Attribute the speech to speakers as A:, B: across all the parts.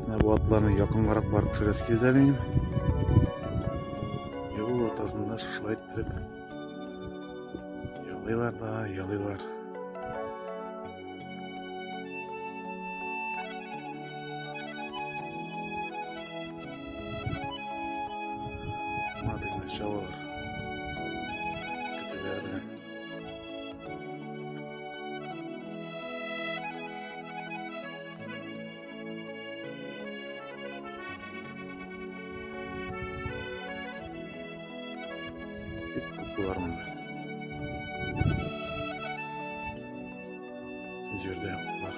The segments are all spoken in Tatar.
A: Менә бу атларны якынгарак барып төшерәсе килде әле минем. Юл уртасында шулай иттереп ялыйлар да ялыйлар. Менә чабалар. Көтүләр белән. Бик күп болар монда. Җирдә бар.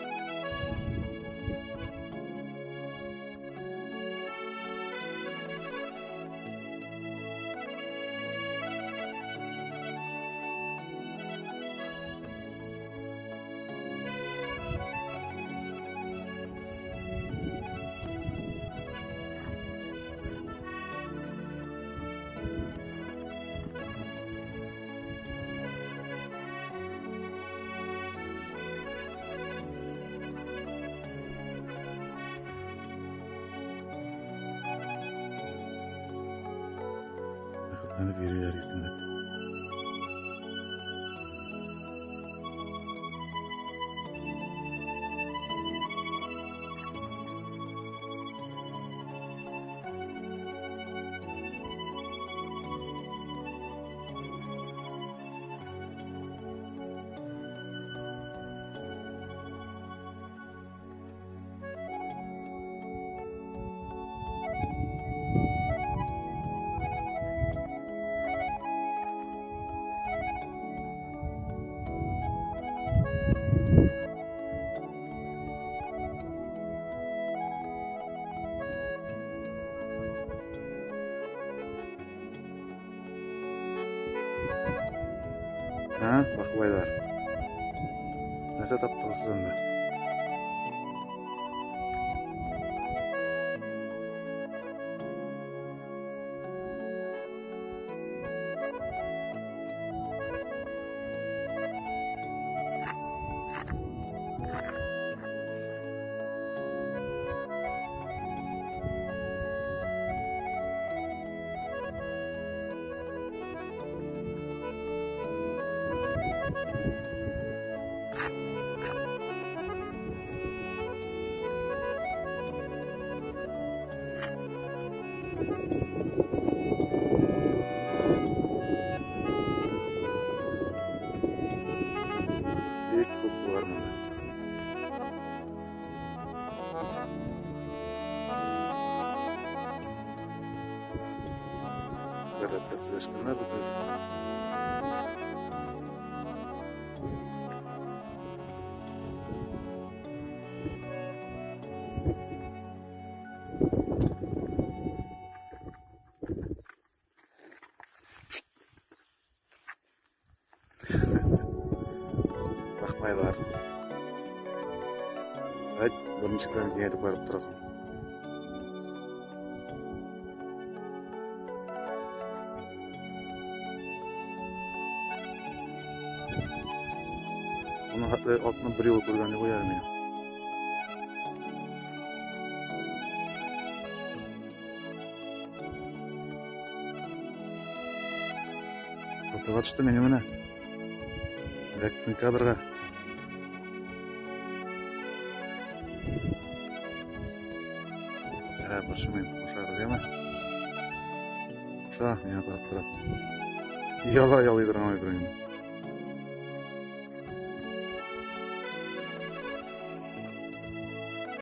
A: Рәхәтләнеп йөриләр иркенләп. Ә, бахбайлар. Нәрсә таптыгыз сез анда? Бик күп булар монда. Бер рәткә тезелешкәннәр бөтенесе. Бахбайлар. Айт, берничектән киңәйтеп барып торасың. Моны хәтле атны бер юлы күргән юк әле минем. Фотога төштем инде менә. Эләктем кадрга. Ә, борчымыйм, кушагыз, яме? Куша, миңа карап торасың. Яла ялый торган ой инде.